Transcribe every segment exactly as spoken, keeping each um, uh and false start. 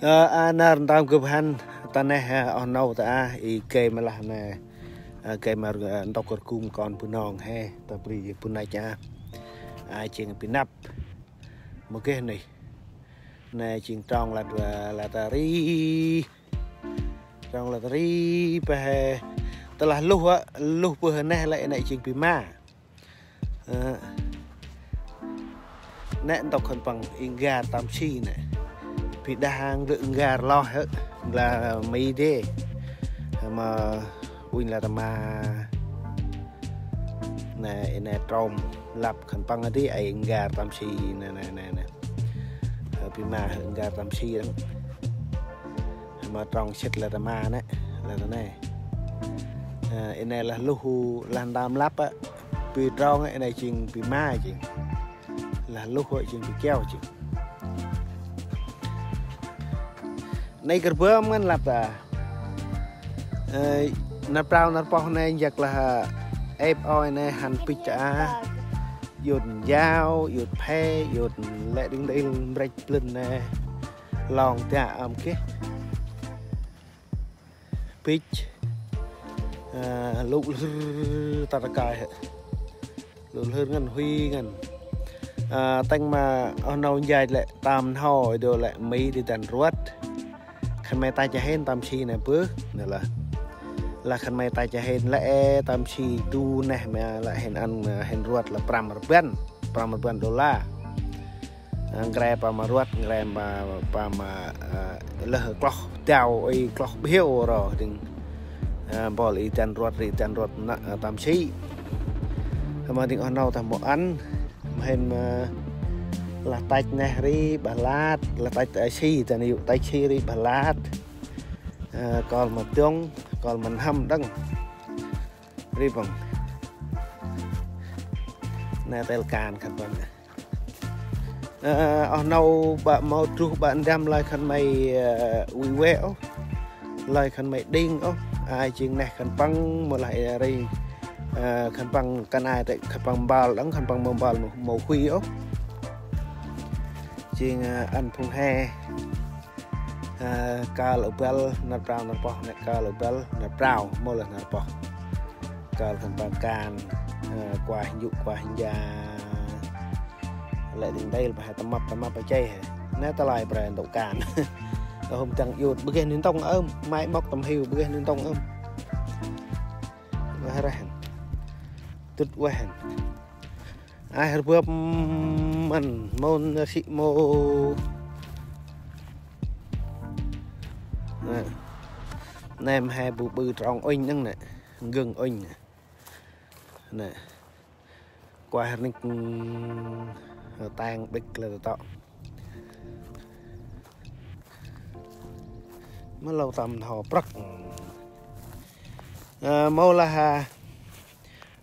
Ơ, a nar ntơm gâp hăn ta neh, a, oh nô ta a, i gay ma lah nê, a, gay ma, a, ntŭk rgum kon Bunong he, ta bri Bunong a. A, jêng bi năp. Mâu geh nê. Nê jêng trong lăt, a, lăt ta ri. Trong lăt ta ri, pa he. Ta lah luh, a, luh pơ he neh lĕ nê jêng bi ma. Ơ, nê ntŭk khân păng i n'gar tăm si nê. Bi đah hang lĕ n'gar loh hơ. Lah mi dê. Ma unh lah ta ma. Nê, nê trôm lăp khân păng a dê ai n'gar tăm si nê, nê, nê, nê. Ơ, bi ma hơ n'gar tăm si đăng. Ma trong sĭt lah ta ma nê, lah ta nê. Ơ, i nê lah luh, lah ntơm lăp a. Bi trong a, i nê jêng bi ma jêng. Lah luh a jêng bi kiao jêng. Nê kơr bơm ngăn lăp ta. Ơ, nar prao nar poh nê njăk lah êp ôi nê hăn pĭch ta a. Iôt njao, iôt phe, iôt lĕ đing đil mbrêch blĭn nê. Long ta ơm geh. Pĭch. Ơ, lŭ lhưr ta ta kai hơ. Lŭ lhưr ngăn hui ngăn. Ơ, tâng ma oh nô njach lĕ tam n'ho i dô lĕ mi di dăn ruăt. Khân may tăch hên tam si nê bơh, nê lah. Lah khân may tăch hên lĕ tam si du neh ma lĕ hên ăn, ơ, hên ruăt lah prăm rbăn. Prăm rbăn đôla. Ơ, ngre pa ma ruăt, ngre pa, pa ma, ơ, lơh kloh dao, i kloh biêu ro, ding, ơ, bol i dăn ruăt, ri dăn ruăt nê, ơ, tam si. Ma ding oh nô ta mâu ăn, ma hên ma lah tăch neh ri, bah lăt, lah tăch, ơ, si, dăn yŭ tăch si ri, bah lăt. Ơ, kol ma dŏng, kol ma n'hâm đăng. Ri păng. Nê tel kan khân păng. Ơ, oh nô bă mâu druh bă ndăm lơi khân may, ơ, uê uê ôh. Lơi khân may đing ôh. Ai jêng neh khân păng mâu lah ri. Ơ, khân păng kăn ai tê khân păng mbal đăng khân păng mâu mbal mâu, mâu hui ôh. Jêng, ơ, ăn phung he. Ơ, kơl ôbăl nar prao nar poh nê kơl ôbăl nar prao mâu lah nar poh. Kơl khân păng kan, ơ, kuah njŭ kuah nja. Lĕ đing đêl pa he tâm mâp tâm mâp pa chay he. Nê ta lai brai ntŭk kan. Hôm tăng iôt bơ geh ni ntŭng ơm, mai mâk tâm hiu bơ geh ni ntŭng ơm. Wah reh. Tŭt wah. Ai hơ bơm ăn mâu nê si mâu. Nê. Nê ma he bu bư trong unh đăng nê. Gưng unh nê. Nê. Kuah rnik, mm, tang bĭk lĕ tŏ. Mâu lô tâm n'ho prăk. Ơ, mâu lah, a,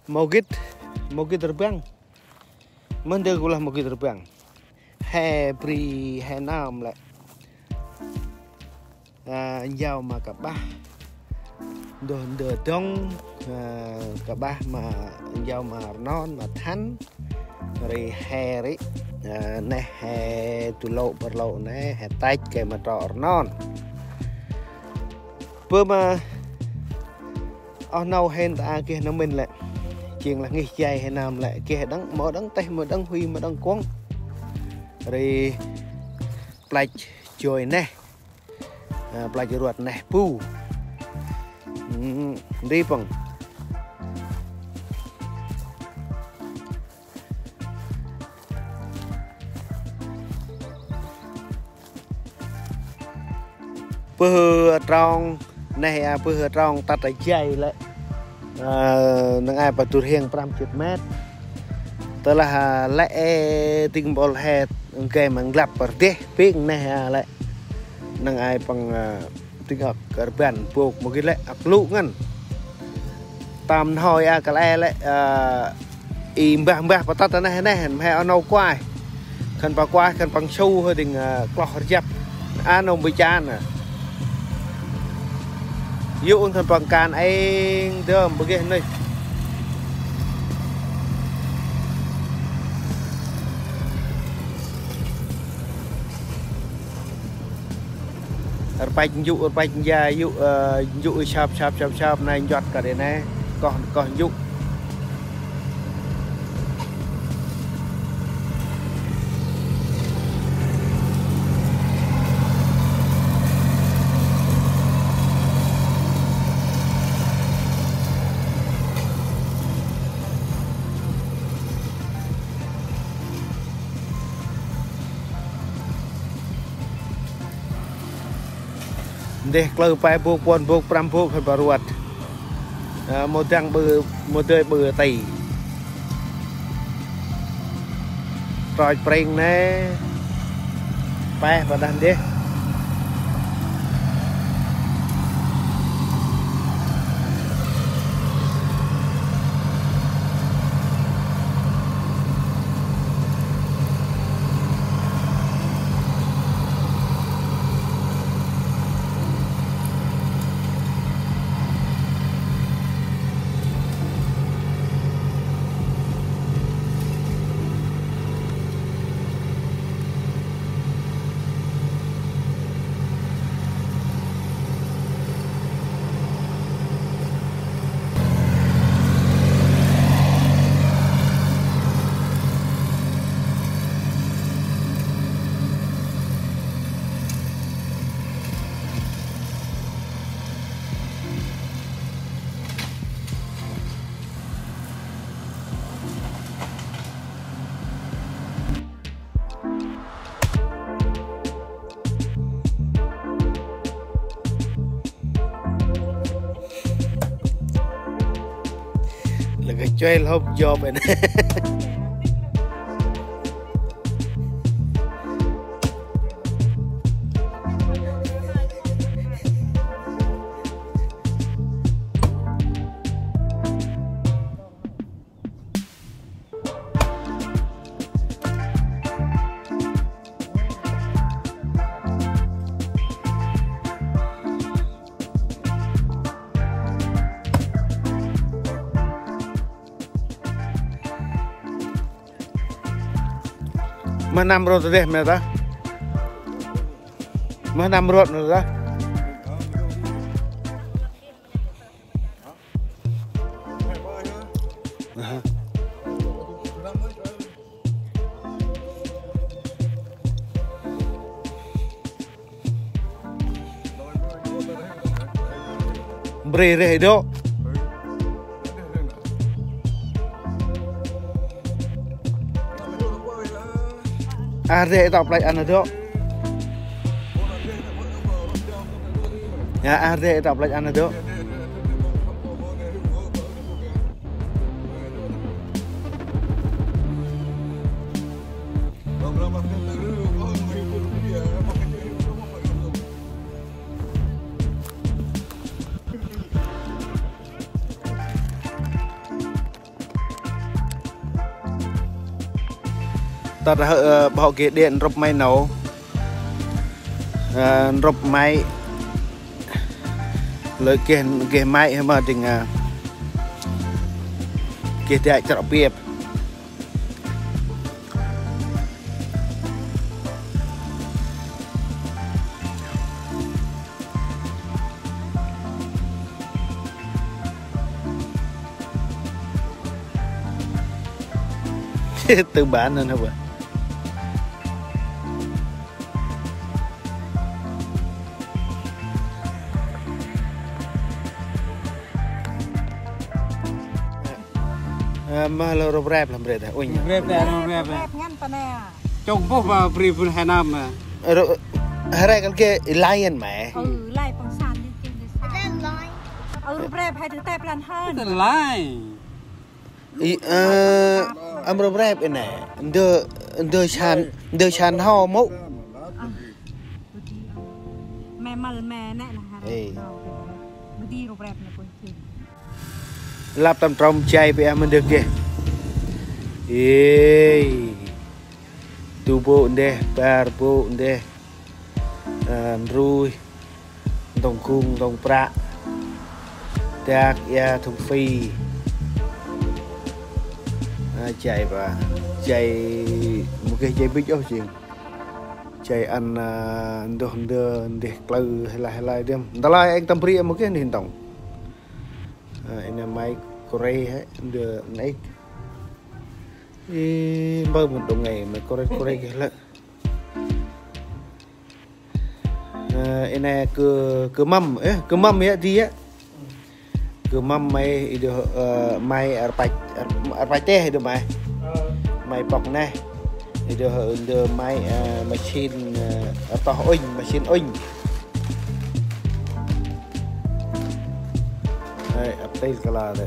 mâu gĭt, mâu gĭt rbăng. Mâu ndơ gŭ lah mâu gĭt rbăng. He bri, he nơm lĕ. Ơ, njao ma kƀah. Ndơ, ndơ dŏng, ơ, kƀah ma njao ma rnon, ma than. Ri he ri, ơ, neh he du lô̆ bâr lô̆ nê, he tăch gay ma trŏ rnon. Bơ ma oh nô hên ta a geh nơm mĭn lĕ. Jêng lah ngih jay he nơm lĕ. Geh đăng, mâu đăng têh, mâu đăng hui, mâu đăng kuŏng. Ri plăch joi neh. Ơ, plăch ruăt neh bu. Ri păng. Bơh trong neh a, bơh trong tât a jay lĕ. Ơ, năng ai pa dur hiêng prăm jât met. Tơ lah, a, lĕ, ơ, dĭng bol he, gay ma nglăp pơr deh, ping neh a lĕ. Năng ai păng, ơ, dĭng âk, kơ rbăn, bôk, mâu gĭt lĕ, âk lŭ ngăn. Tâm n'ho a kăl e lĕ, ơ, i mbah mbah pa tât neh neh, mhe oh nô kuah. Khân păng kuah, khân păng su hơ dĭng, ơ, kloh rjăp. A nô mbơh chan a. Yŭ khân păng kan êng dơm bơ geh nuyh. Rpăch njŭ, rpăch nja, yŭ, ơ, njŭ sap, sap, sap, sap, nai njuăt kơt i nê, koh, koh njŭ. Ndeh klơ pe bôk, puăn bôk, prăm bôk, hên ba ruăt. Ơ, mâu dăng ƀư, mâu dơi ƀư ti. Trôch prêng nê. Peh, pa đah ndeh. Lĕ kơ chuai lhôp jop ê nê. Mah năm rôt deh mê ta. Mah năm rôt mê ta. Bre reh dŏ. A reh tŏ plăch ăn dŏ. Ya, a reh tŏ plăch ăn dŏ. Tât hơ, ơ, bŏ geh đê̆ ntrŭp may nô. Ơ, ntrŭp may. Lơi geh, geh may hê ma dĭng, ơ, geh dak chrŏ piep. Tư bản nên hả bơ? Ơ, mah lơ rôp rep lăm rê ta. Uinh. Rep ta, rep ta. Rep ngăn ta nè. Chông bôh ba bri bun hai năm à. Rô-, hơrê kăl ke lion mê. Ừ, lai păng san đi, đi san. Lai. Ừ, rep hai thứ tep lan hơn. Tê lai. I, ơ, âm rôp rep ê nê. Ndơ, ndơ san, ndơ san hô mô. À, bơ đi, à. Mê mâl mê nê lah hơrê. Ê. Bơ đi rôp rep nê pun. Lăp tâm trôm jay pê ah mân dơk geh. Ê. Du bôk ndeh, bar bôk ndeh. Ơ, nruih. Ntông gung, ntông prăk. Dak, ia, thŭng phi. Ơ, jay ba. Jay, mâu geh jay bĭch ôh jêng. Jay ăn, a, nduh ndơ ndih klơ hê lai hê lai dơm. Ntơm lơi êng tâm bri mâu geh ndih ntŏng. A, i nê may kôrê hê ndơ nê. I mbơ mâu đŏng ngai may kôrê kôrê geh lơ. A, i nê kơ, kơ mâm, ê, kơ mâm yơh di yơh. Kơ mâm may i dôh, ơ, may rpach, rpach têh i dôh may. May pŏk neh. I dôh ndơ may, ơ, machine, ơ, rtoh ŭnh, machine ŭnh. Ê, ăp têl kala dê.